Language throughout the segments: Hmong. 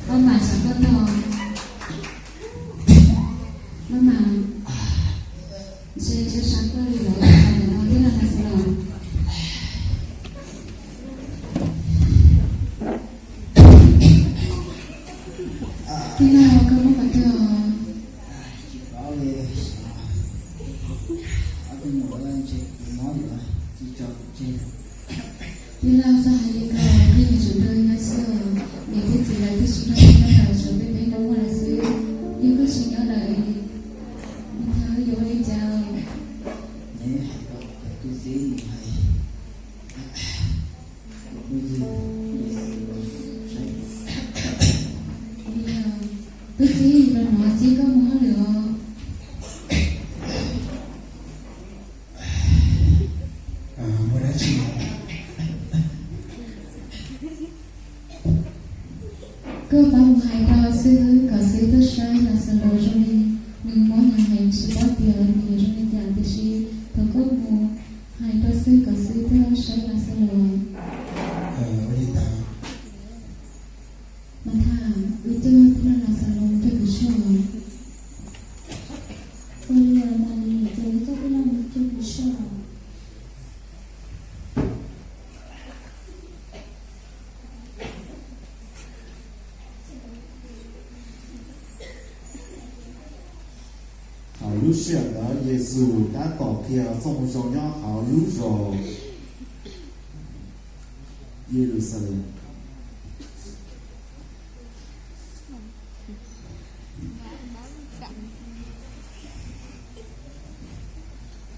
Maj mam xyaum koj tog. Maj mam, ntshe tsis sab koj li lawm, nim no twb los Laxalos. Tij laug, koj muaj qhov twg os? Tij laug, txhob hais li ko, koj yuav tsum nrog nyob xwb os. Niam thiab txiv lawv twb tsis nrog koj nyob lawm, tshuav peb peb Hmoob lawm xwb. Yog koj tsis nyob lawm, mus thaum wb yuav ua li cas? Tub txib los no txib koj mus hauj lwm os. Koj pab mus hais rau xib hwb kom xib hwb tuaj saib Laxalos zoo li nws mob hnyav heev, tsis paub tias nws yuav zoo li cas, tiam sis thov koj mus hais rau xib hwb kom xib hwb tuaj saib Laxalos. Ua li ntawd. Mas thaj, wb coj tij laug Laxalos mus cuag kwv tshuaj. Ua li mas li, ces wb coj tij laug mus cuag kwv tshuaj. Thaum lub sij hawm ntawd Yexus tab tom qhia txoj moo zoo nyob hauv lub zos Yeluxalees.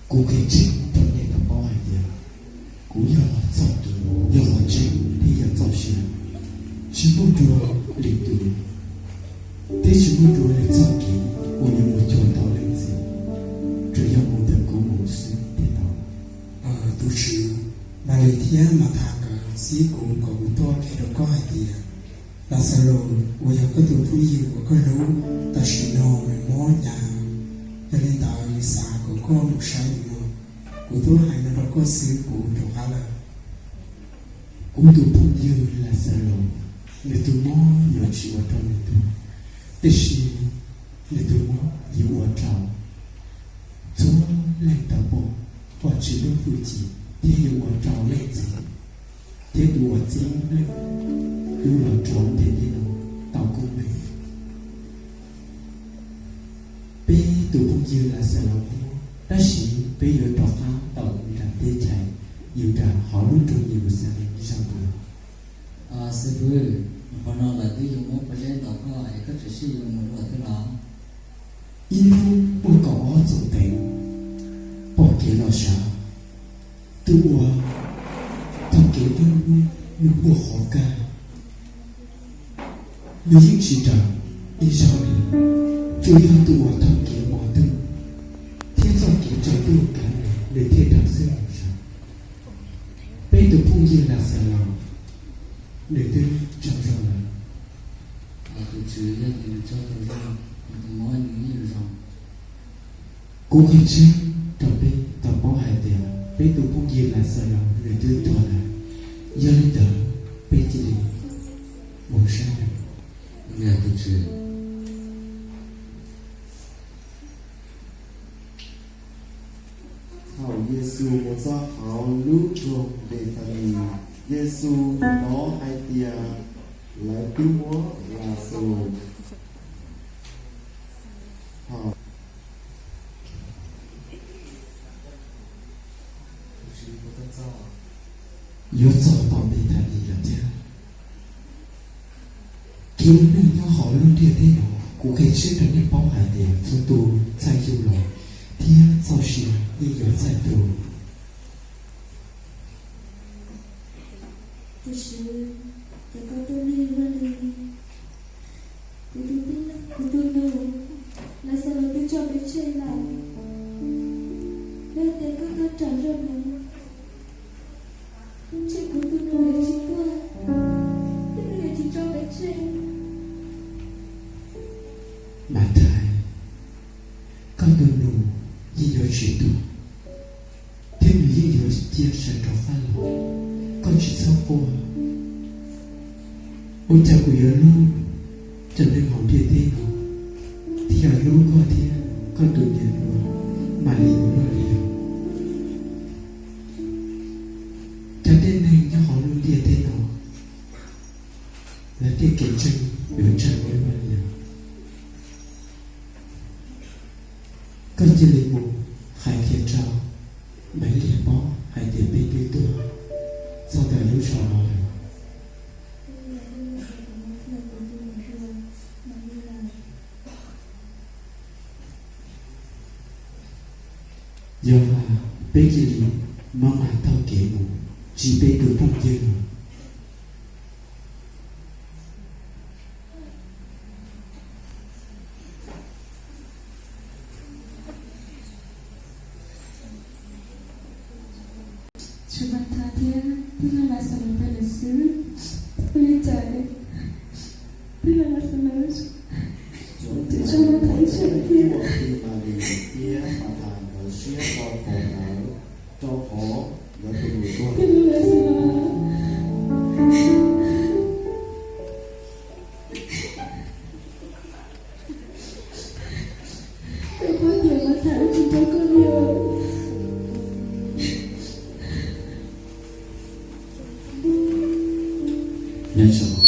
Kuv qhia tseeb rau nej tau paub hais tias kuv yog txoj kev, yog qhov tseeb thiab yog txoj sia. Tsis muaj dua lwm tus, thiab tsis muaj dua lwm txoj kev uas yuav mus cuag tau leej txiv, tsuas yog mus ntawm kuv mus xwb thiaj tau. Tus Tswv, Malis thiab Mathas nkawd txib kuv kom kuv tuaj qhia rau koj hais tias Laxalus uas yog koj tus phooj ywg uas koj hlub tam sim no nws mob hnyav, yog li ntawd nws xav kom koj mus saib nws no. Kuv tuaj hais no rau koj xwb, kuv rov qab lawm. Kuv tus phooj ywg Laxalus, nws tus mob yuav tsis ua rau nws tuag, tiam sis nws tus mob yuav ua rau txhua leej tau pom, pom tsis lub hwj chim, thiab yuav ua rau leej txiv thiab tus uas txib leej twb los rau ntiaj teb no tau koob meej. Peb tus phooj ywg Laxalus mob, tab sis peb yuav rov qab tawm nram teb chaws Yudas hauv lub nroog Yeluxalees zaum no. Xib hwb, qhov no lawv twb yuav muab pob zeb ntaus koj es koj tseem sib yuav mus dua thiab los? Ib hnub muaj kaum ob txoos teev pom kev los sav, tus uas taug kev tuaj hnub nws npuaj qhov kaj, nws yeej tsis raws ib zaug li, tsuas yog tus uas taug kev mos ntuj thiab txoj kev tsaus ntuj kav nws, nws thiaj raws xwb los sav. Peb tus phooj ywg Laxalus, nws twb tsaug zog lawm. Tus tswv, yog tias nws tsaug zog, nws tus mob nws yeej yuav zoo. Kuv qhia tseeb rau peb tau paub hais tias peb tus phooj ywg Laxalus nws twb tuag lawm, yog li ntawd peb cia li mus saib nws. Tus tswv. Thaum Yexus mus txog hauv lub nroog Npethanis, Yexus hnov hais tias lawv twb muab Laxalus yuav txog tom Npethanis lawm thiab. Kev ua neej nyob hauv lub ntiaj teb no, kuv qhia tseeb rau nej paub hais tias txhua tus txawj yug los thiab txoj sia yeej yuav txawj tu. Tus Tswv, ces koj tuaj neeg luaj li. Kuv tus tij, kuv tus nus Laxalus twb tso peb tseg lawm. Yog tias koj tuaj raws zog nws, ntshe kuv tus nus yuav tsis tuag, thiab nws yuav tsis tso peb tseg. Mathais, koj tus nus yeej yuav tsis tuag, thiab nws yeej yuav cia sawv rov qab los. Koj tsis txhob quaj. Ua cas kuv yuav hlub Cov neeg hauv ntiaj teb no thiaj hlub koj thiab koj tus niam hluas Malis ua luaj li os. Cov tib neeg nyob hauv lub ntiaj teb no, lawv tej kev ntseeg yuav tsawg ua luaj li os. Koj cia li mus hais kiag rau Malis paub hais tias peb twb tuaj txog ntawm lub zos no lawm. Yog hais peb cia li maj mam taug kev mus ntsib peb tus phooj ywg no. Tshuav Mathas thiab tij laug Laxalus peb lawm xwb. Ua li cas tij laug Laxalus tseem tso Mathas ib tsham thiab? Thiab Mathas nkawd siab rau qhov nkawd, rau qhov nkawd tus nus tuag. Tij laug Laxalus, koj paub tias Mathas tsis nco koj li os. Nyob zoo.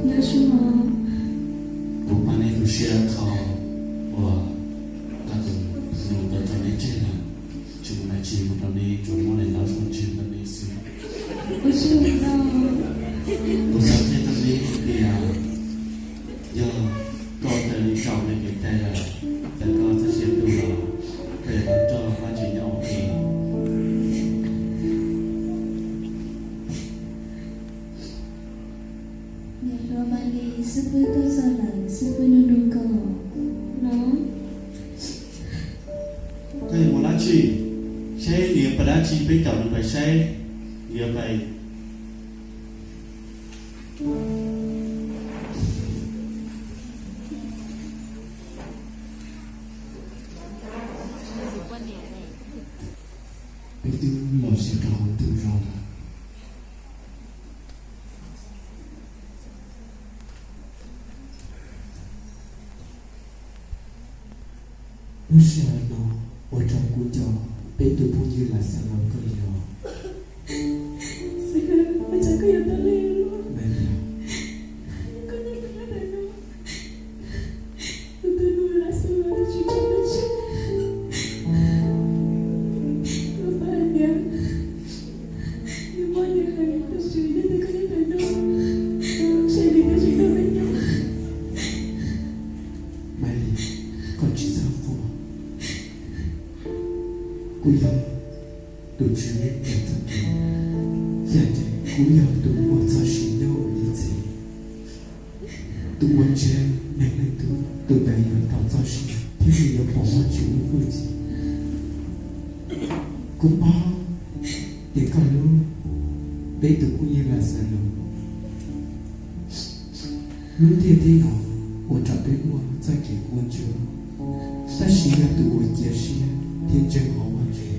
Nyob zoo os. Kuv pab nej tu siab qhov uas koj tus nus tau tso nej tseg lawm. Tsis muaj dab tsi, mus rau nej tsuas muaj daim ntawv zoo tseg rau nej xwb. Ua tsaug ntau. Kuv xav qhia rau nej hais tias yog koj raws li txoj kev cai lawm, ces koj txoj sia tu los koj yuav tau nrog Vajtswv nyob ua ke. Niam hluas Malis, xib fwb tuaj txog lawm, xib fwb nug nug koj no. Koj yuav mus dab tsi? Saib nws yuav pais dab tsi, peb caum nws pais saib nws yuav pais. Peb twb los txog rau hauv ntug zos lawm. Lub sij hawm no ua rau kuv nco peb tus phooj ywg Laxalus kawg li os. Xib hwb, ua cas koj yuav tau li? Malis, koj nyob ntawm no, tus nus Laxalus tsis tau nyob tsev. Koj paub hais tias nws muaj nws hais tus tswv yog tias koj nyob ntawm no, saib nws twb tsis tau me nyuam. Malis, koj tsis txhob quaj. Kuv yog tus tswv nyob txoj kev, yog tias kuv yog tus muaj txoj sia nyob ua ib txhis. Tus uas ntseeg neeg leej twg, tus ntawd yuav tau txoj sia thiab nws yuav pom Vajtswv lub hwj chim. Kuv paub tias koj hlub peb tus phooj ywg Laxalus. Lub ntiaj teb no ua rau peb muaj txoj kev quaj ntsuag, tab sis yog tus uas cia siab thiab ntseeg hauv Vajtswv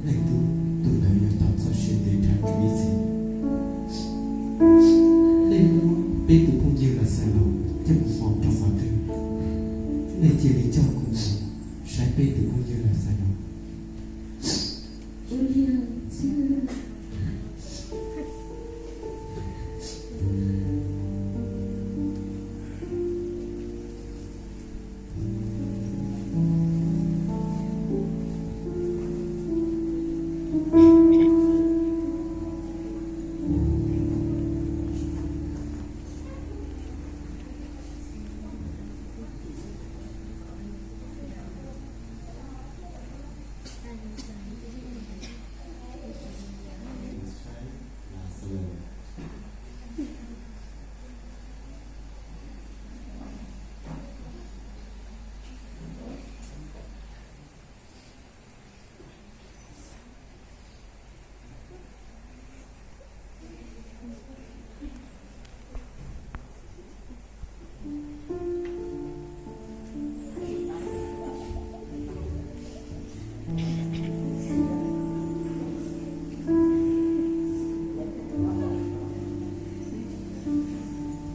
leej twg, tus ntawd yuav tau txoj sia ntev dhawv ib txhis. Nej muab peb tus phooj ywg Laxalus coj mus faus rau qhov twg? Nej cia li coj kuv mus saib peb tus phooj ywg Laxalus.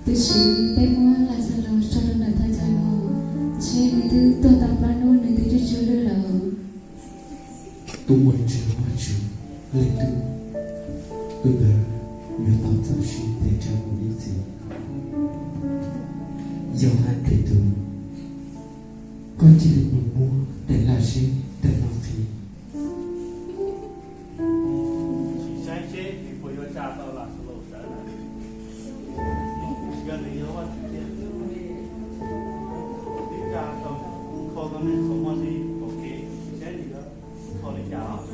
Tab sis peb muab Laxalus tso rau ntawm thaj chaw no, ntshe nws twb tuag tau plaub hnub, nws twb tsis tsw lwj lawm. Tus uas ntseeg Vajtswv, leej twg, tus ntawd yuav tau txoj sia ntev tshaj mus ib txhis. Yauhas Petus, koj cia li mus muab daim laj zeb ntawm no qhib. Sim saib seb nws puas yuav tsa tau Laxalus sawv lawm. Yog nws yog Vajtswv tiag, twb tsa tau, kho tau neeg txhua hmo li, ok, sim saib nws yuav kho li cas.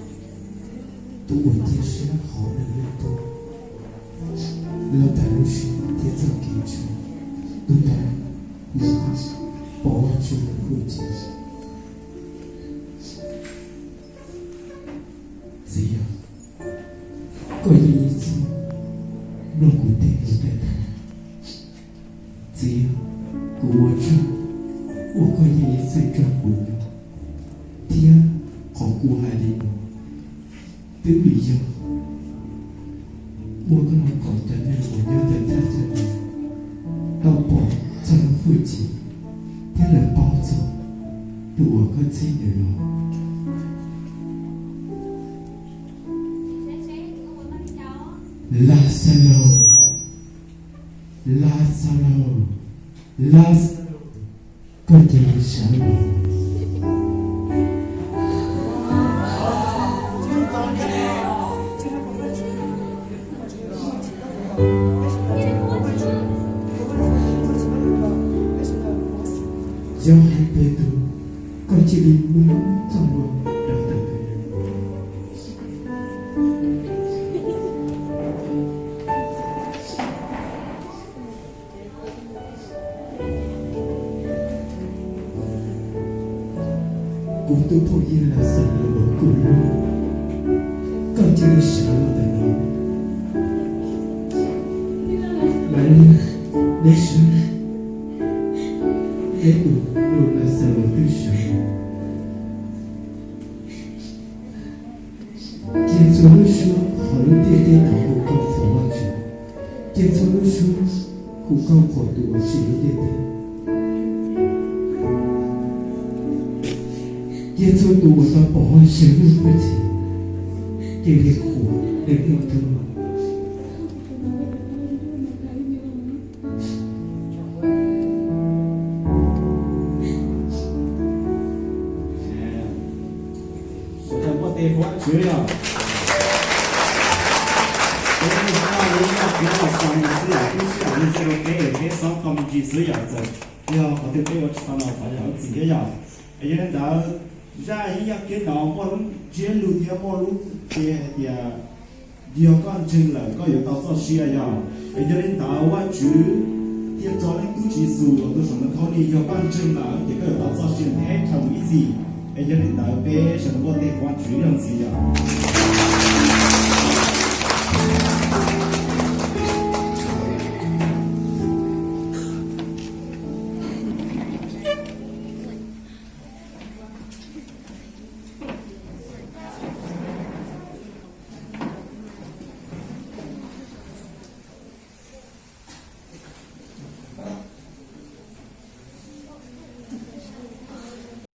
Tus uas cia siab hauv nws leej tub, los tawm lub siab thiab txoj kev ntseeg, tus ntawd yuav pom Vajtswv lub hwj chim. Txiv, koj yeej ib txwm mloog kuv tej lus ntawm no. Txiv, kuv ua tsaug uas koj yeej ib txwm nrog kuv nyob, thiab qhov kuv hais li no twb vim yog ua koj los kom cov neeg uas nyob ntawm thaj chaw no tau pom txog lub hwj chim, thiab lawv paub txog tus uas koj txib nws los. Laxalus, Laxalus, Laxalus, koj cia li sawv los. Yauhas Petus, koj cia li muab txoj hlua rau ntawm kuv tus phooj ywg Laxalus uas kub hlub, koj cia li sawv los ntawm no. Malis, neb saib, neb tus nus Laxalus twb sawv. Cia txhua lub suab hauv lub ntiaj teb no hu koob qhuas Vajtswv. Cia txhua lub suab hu koob qhuas tus uas tsim lub ntiaj teb. Cia txhua tus uas tau pom Vajtswv lub hwj chim, cia li qhuas nws lub ntiaj teb. Sawv daws npuaj tes hu Vajtswv yom. Peb mus txog lub noj qab los xaus xwb yom, tib si los nej txhais rau peb, peb xob kho me ntsis xwb yom, txawm yog qhov twg peb ua tsis tau los thov zam lub txim thiab yom. Es yog li ntawd, zaj ib yam kiag no muaj lub ntsiab lus thiab muaj lub npe hais tias, yog koj ntseeg lawm koj yuav tau txoj sia yom. Es yog li ntawd Vajtswv thiaj tso leej tub Tswv Yexus los tuaj saum ntoo khaub lig, yog koj ntseeg lawm ces koj yuav tau txoj sia ntev dhau mus ib txhis. Es yog li ntawd peb sawv daws npuaj tes hu Vajtswv ib zaug ntxiv yom.